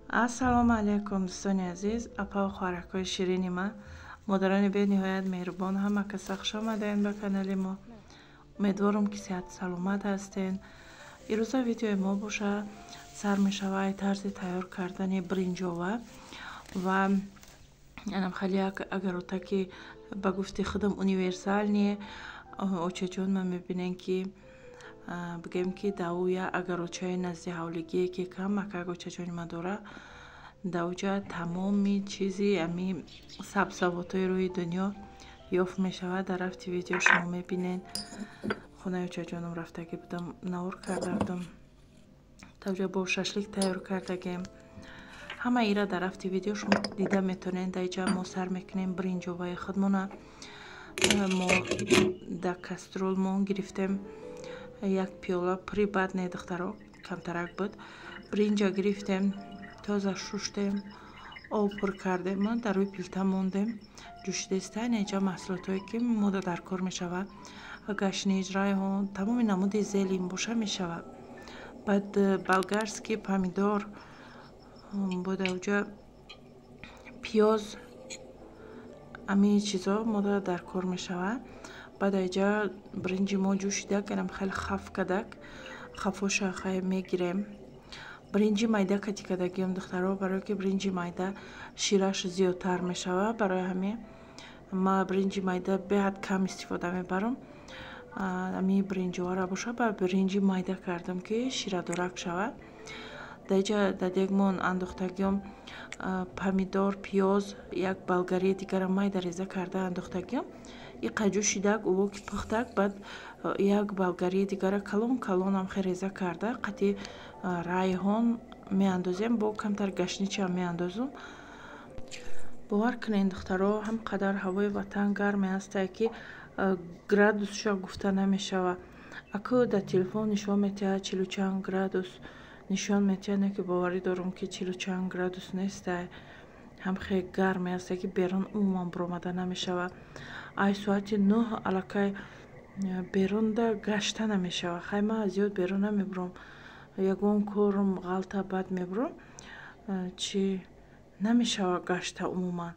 Ассалому алайкум, дӯстони азиз, апаву хоҳаракҳои ширини ман, модарони бениҳоят меҳрубон. Ҳама каса хуш омадаен ба канали мо. Умедворам, ки сиҳату саломат ҳастен. Ирӯза видеои мо боша сар мешавад тарзи тайёр кардани бринҷова ва анам хеле як агаротаки, ба гуфти худам, универсальный. Очаҷон, ман мебинем, ки бигӯем, ки давуя агарочаи назди ҳавлигие, ки камакак очаҷони ма дора, давҷа тамоми чизи ами сабзавотҳои рӯи дунё ёфт мешавад. Дар рафти видео шумо мебинед, хонаи очаҷоном рафтагӣ будам, навор карда будам, тавҷа бо шашлик тайёр кардагем. Ҳама ира дар рафти видео шумо дида метавонед. Дар иҷа мо сар мекунем бринҷоваи худмона. Мо дар кастрюлмон гирифтем як пиёла, пури бад не, духтаро, камтарак буд. Бринҷа гирифтем, тоза шуштем, об пур кардем, дар рӯи плита мондем, ҷӯшидеста. Инҷа маҳсулотҳое, ки мода дар кор мешавад: гашниж, райҳон, тамоми намуди зелень боша, мешавад. Баъд болгарский помидор буда, уҷа пиёз, ами чизо мода дар кор мешавад. Баъд аиҷа бринҷи мо ҷӯшидак, инам хеле хаф кадак, хафоша хай мегирем. Бринҷи майда кати кадагием, духтаро, барое ки бринҷи майда шираш зиёдтар мешавад. Барои ҳамин ма бринҷи майда беҳад кам истифода мебарам. Ами бринҷовара боша, ба бринҷи майда кардам, ки ширадорак шавад. Дар иҷа дар дегмон андохтагиём помидор, пиёз, як болгарии дигара майда реза карда андохтагиём. Иқа ҷӯшидак, уво ки пухтак, баъд як болгарии дигара калон калонам хе реза карда қати райҳон меандозем, бо камтар гашничам меандозум. Бовар кунед, духтаро, ҳам қадар ҳавои ватан гарме ҳастае, ки градусша гуфта намешавад. Аку дар телефон нишон метиҳад, чилу чанд градус нишон метиҳад, не ки боварӣ дорам, ки чилу чанд градус нестай. Ҳам хеле гарме ҳасте, ки берун умуман баромада намешавад. Ай соати 9 аллакай берунда гашта намешавад. Хай, ман зиёд берун намебурам, ягон корум ғалта, бад мебурам. Чи намешавад гашта умуман.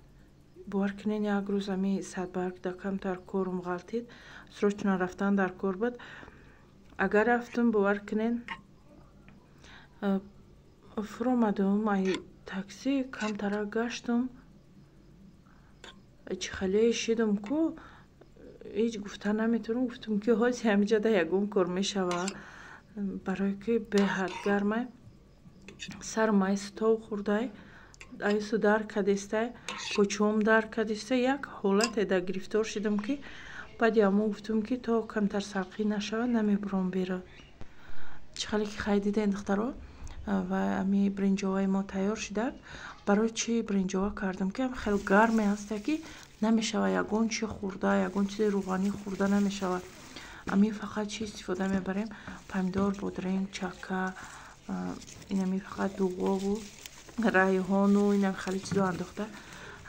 Бовар кунед, як рӯз ами Садбаргда камтар корум ғалтид, срочно рафтан дар кор буд. Агар рафтум, бовар кунед, фуромадум ай такси, камтарак гаштум, чӣ хеле шидум ку, ҳеҷ гуфта наметавонам. Гуфтум, ки ҳози ҳамиҷада ягон кор мешавад, барое ки беҳад гармай, сарм ай стол хӯрдай, айсу дар кадестай, почом дар кадестай. Як ҳолате да гирифтор шидам, ки баъди ҳамон гуфтум, ки то камтар салқӣ нашавад, намебурам берун. Чӣ хеле ки хай дидем, духтаро, ва ами бринҷоваи мо тайёр шидак. Барои чӣ бринҷова кардам? Ки хеле гарме ҳаста, ки намешавад ягон чи хӯрда, ягон чизи рӯғанӣ хӯрда намешавад. Ами фақат чӣ истифода мебарем? Помидор, бодринг, чака, инами фақат дуғову райҳону инами хеле чизо андохта,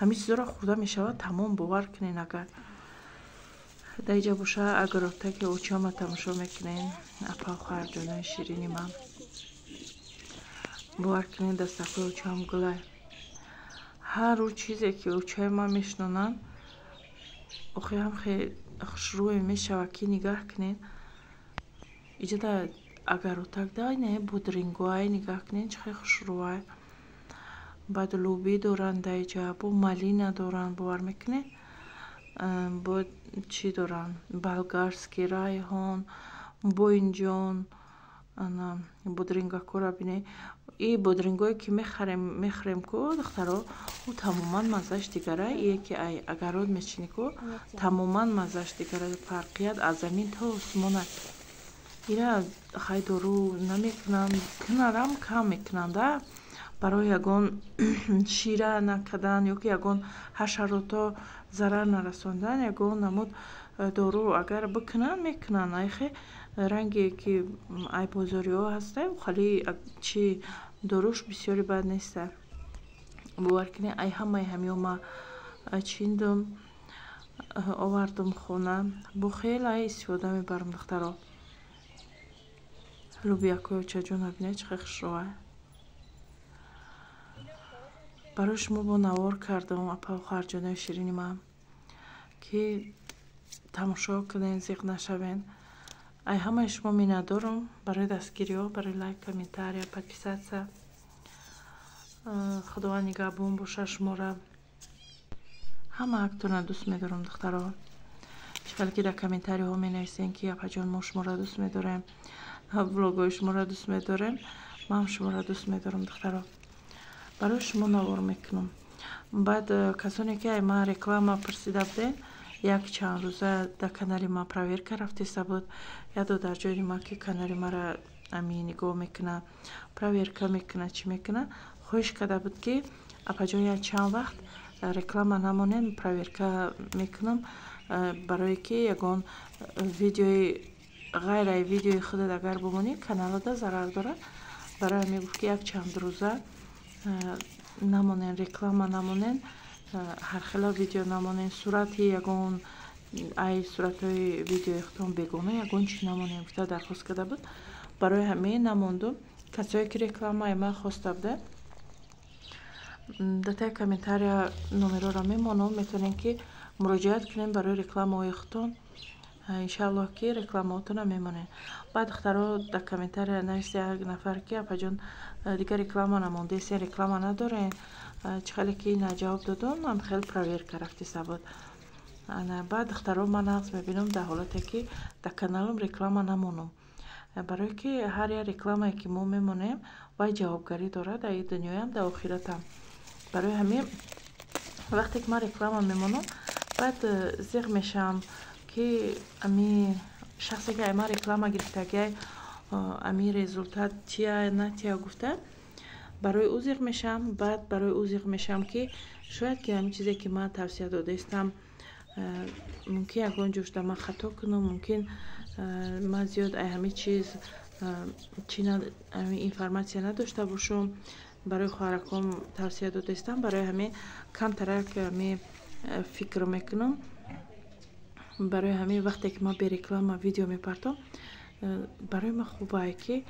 ҳамин чизоро хӯрда мешавад, тамом. Бовар кунед, агар дар иҷа боша, агротаки очама тамошо мекунем, апа, хоҳарҷонои ширини ман, бовар кунед, дастакҳои очам гулай. Ҳар рӯз чизе ки очаи ман мешинонанд, охи ҳам хеле хушрӯе мешавад, ки нигаҳ кунед. Иҷода агаротак да ина бодрингоай, нигаҳ кунед, чӣ хеле хушрӯай. Баъд лӯбӣ доранд дар иҷа, бо малина доранд, бовар мекунед, бо чӣ доранд? Болгарский, райҳон, боинҷон, бодрингакҳоро бинед. И бодрингое ки мехарем, мехӯрем ку, духтаро, ӯ тамоман маззааш дигара. Ие ки ай агарот мечинӣ ку, тамоман маззааш дигара, фарқият аз замин то осмона. Ира хай дору намекунанд, кунарам кам мекунанд, а барои ягон шира накардан ё ки ягон ҳашарото зарар нарасондан, ягон намуд дору агар бикунанд, мекунанд. Айхе ранге ки ай бозориҳо ҳаста, хали чи доруш бисёри бад неста. Бовар кунед, ай ҳамаи ҳамиё ма чиндум, овардум хона, бо хеле истифода мебарам, духтаро. Лӯбиякҳои очаҷона бинед, чӣ хел хушрӯа. Барои шумо бо навор кардам, апа хоҳарҷонои ширини ман, ки тамошо кунен, зиқ нашавен. Ай ҳамаи шумо миннатдорам барои дастгириҳо, барои лайк, комментария, подписаться. Худованд нигаҳбон боша шумора. Ҳама ҳактона дӯст медорам, духтаро. Чӣ хеле ки дар комментариҳо менависен, ки апаҷон, мо шуморо дӯст медорем, влогҳои шуморо дӯст медорем, ман шуморо дӯст медорам, духтаро. Барои шумо навор мекунам. Баъд касоне ки ай ман реклама пурсида буден, як чанд рӯза дар канали ман проверка рафтеста буд. Як додарҷони ман, ки канали маро ами нигоҳ мекуна, проверка мекуна, чӣ мекуна, хоҳиш карда буд, ки апаҷон, як чанд вақт реклама намонем, проверка мекунам, барое ки ягон видеои ғайраи видеои худат агар бимонӣ, каналада зарар дорад. Барои ҳамин гуфт, ки як чанд рӯза намонен, реклама намонен, ҳархела видео намонен, сурати ягон ай суратҳои видеои худтон бегона ягон чиз намонем, гуфта дархост карда буд. Барои ҳамин намондум. Касое ки рекламаи ман хоста буда, дар таи комментария номерора мемонам, метавонем ки муроҷиат кунем барои рекламаҳои худтон. Иншааллоҳ, ки рекламаҳотонам мемонем. Баъд, духтаро, дар комментария нависта як нафар, ки апаҷон, дигар реклама намондесен, реклама надорен. Чӣ хеле ки ина ҷавоб додум, ам хеле проверка рафтеста буд. Баъд, духтаро, ман нағз мебинам дар ҳолате ки дар каналам реклама намонам, барое ки ҳар як рекламае ки мо мемонем, вай ҷавобгарӣ дорад дар дунёям, дар охиратам. Барои ҳамин вақте ки ман реклама мемонам, баъд зиқ мешавам, ки ами шахсе ки ай ман реклама гирифтагиай, ами результат чия натия гуфта, барои ӯ зиқ мешавам. Баъд барои ӯ зиқ мешавам, ки шояд ки ҳамин чизе ки ман тавсия додаистам, мумкин ягон ҷошда ман хато кунам, мумкин ман зиёд ай ҳамин чиз чи информатсия надошта бошам, барои хоҳараком тавсия додаистам. Барои ҳамин камтарак ами фикр мекунам. Барои ҳамин вақте ки ман береклама видео мепартом, барои ман хубае, ки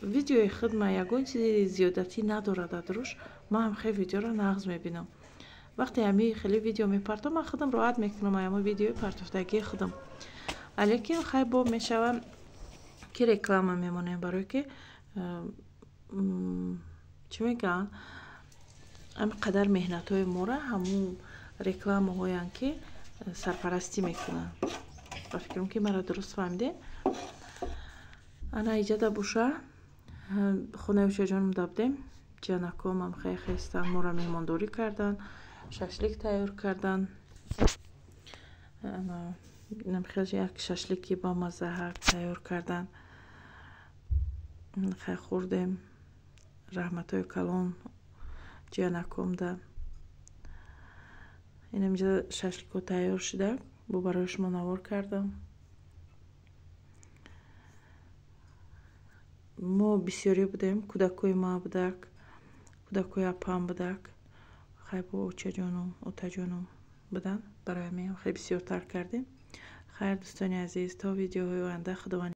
видеои худ ман ягон чизи зиёдатӣ надорад дар руш, ман ҳам хеле видеоро нағз мебинам. Вақте ҳами хеле видео мепартом, ман худам роҳат мекунам аямо видеои партофтагии худам. Лекин хай, бо мешавам, ки реклама мемонем, барое ки чӣ мегӯянд, ҳамин қадар меҳнатҳои моро ҳамун рекламаҳоянд, ки сарпарастӣ мекунанд. Ба фикрам, ки маро дуруст фаҳмидем. Ана иҷада боша, хонаи ӯчаҷонам да будем. Ҷанакомам хеле хестан, моро меҳмондорӣ карданд, шашлик тайёр карданд. Хел як шашлики бамаззаҳак тайёр карданд, хай хӯрдем. Раҳматҳои калон ҷиянакомда. Инамиҷа шашликҳо тайёр шуда, бо барои шумо навор кардам. Мо бисёре будем, кӯдакҳои ма будак, кӯдакҳои апам будак, хай бо очаҷону отаҷону буданд. Барои ҳамин хеле бисёртар кардем. Хайр, дӯстони азиз, то видеоҳои оянда, худованд.